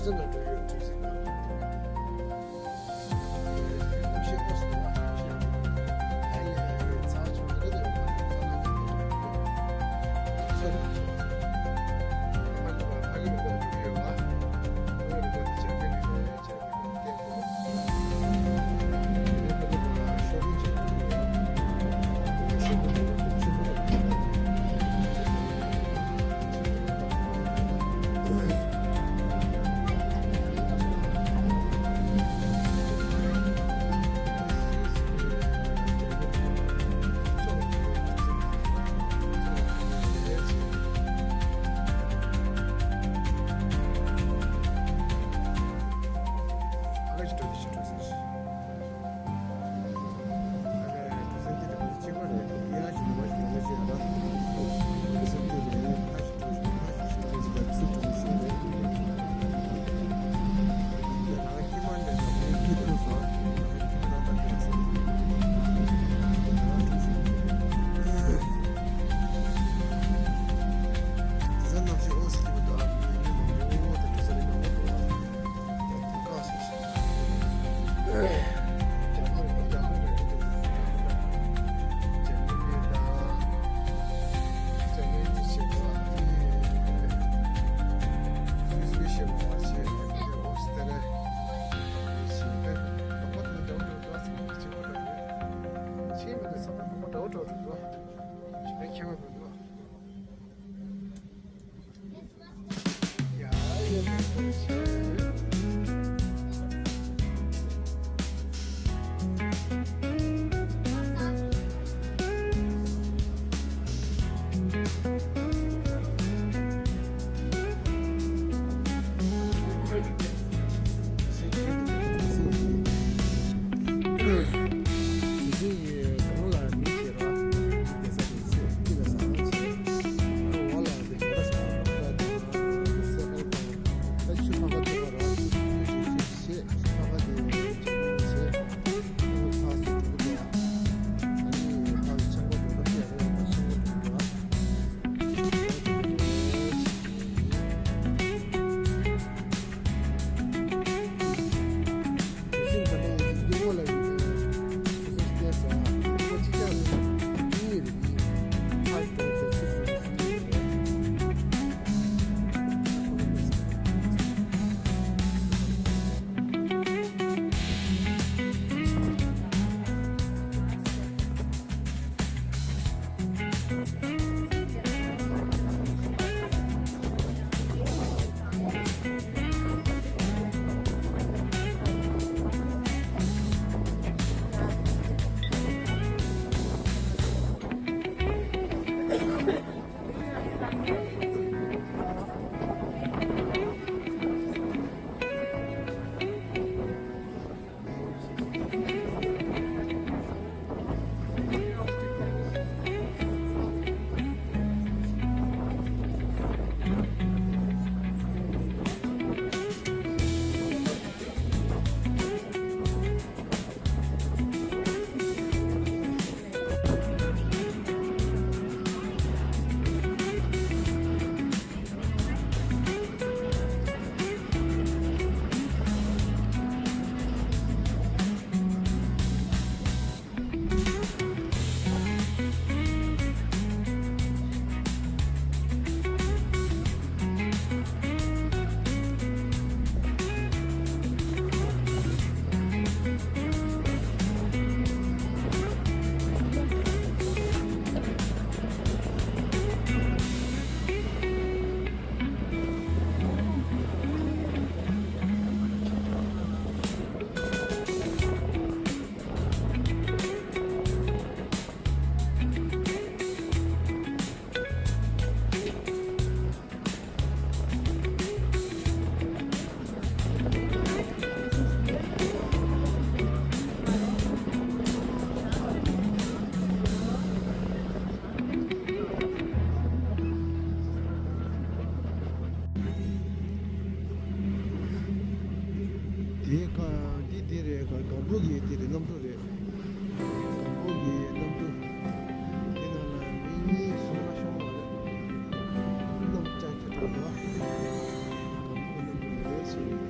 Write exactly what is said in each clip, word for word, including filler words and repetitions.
སེམས་ལ་འགྲོ་ཡོད་དུས་ཟིན་པ། དེའི་ཁ་འདི་འདི་རེད། ག་སྒམ་པོ་གི་འདི་རེད། གནམ་གྲུ་རེད། སྒམ་པོ་གི་གནམ་གྲུ། དེ་ནང་ལ་མི་གཉིས་གསུམ་ལ་ཤོང་བ་རེད། གནམ་ལྕགས་ཀྱི་གྲོགས་པོ། སྒམ་པོ་གི་གནམ་གྲུ་རེད་ཟེར།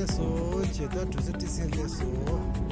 སླེབས་སོང་། བྱས་ད་གྲུ་གཟིངས་སྤྲད་སའི་སླེབས་སོང་།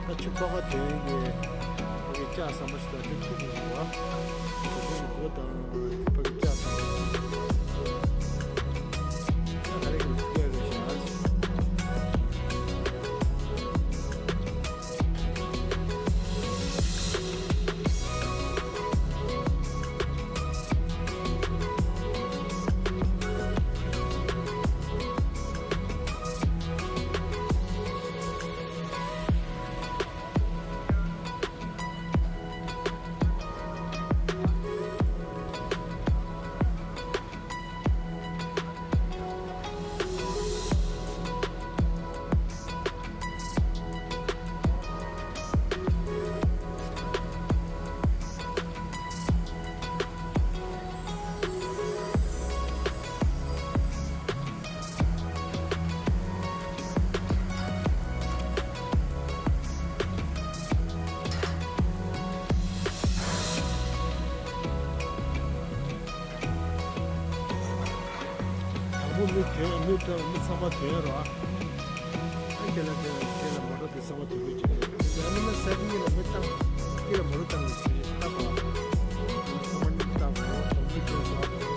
ད་ཆུ་ཕ་ག་དོན་གྱི་ཕ་གི་ལྕགས་ཟམ་པ་ཞིག་དང་དེ་ཐུག་གི་འདུག་བ། དེ་ཚོ་གི་སྒོ་དང་ཕ་གི་ལྕགས་ཟམ་པ་ད་ག་རེ་གི་སྐད་རེད་ཤག་དང་པོ་མི་ཐོན། མི་ཐོན། མི་ཚང་མ་ཐོན་རོགས། ཨ་དེ་ལ་དེ་ལ་དེ་ལ་མོ་ཊ་དེ་ཚང་མ་ཐོན་དགོས་ཀྱི་རེད། ཡང་མིན་ན་ས་གི་ལ་མི་བཏང་། དེ་ལ་མོ་ཊ་བཏང་དགོས་ཀྱི་རེད། ལྟ་བ། ཚང་མ་མི་བཏང་རོགས། དང་པོ་ཐོན་སོང་།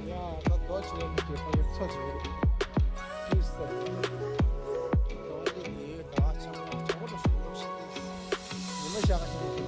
ཡ་ད་རྡོ་ཆེ་ལ་མི་སྐྱེས་པ་གི་ཚོ་ཆེ་གི་རེད། ཤེས་སོང་། རྡོ་འདི་ནི་ད་ཆང་མོ་ཆང་མོ་འགྲོ་ཤོག་འགྲོ་ཤིག་སྟེ། ཉི་མ་ཤར་ཁ་ཤས་ནས་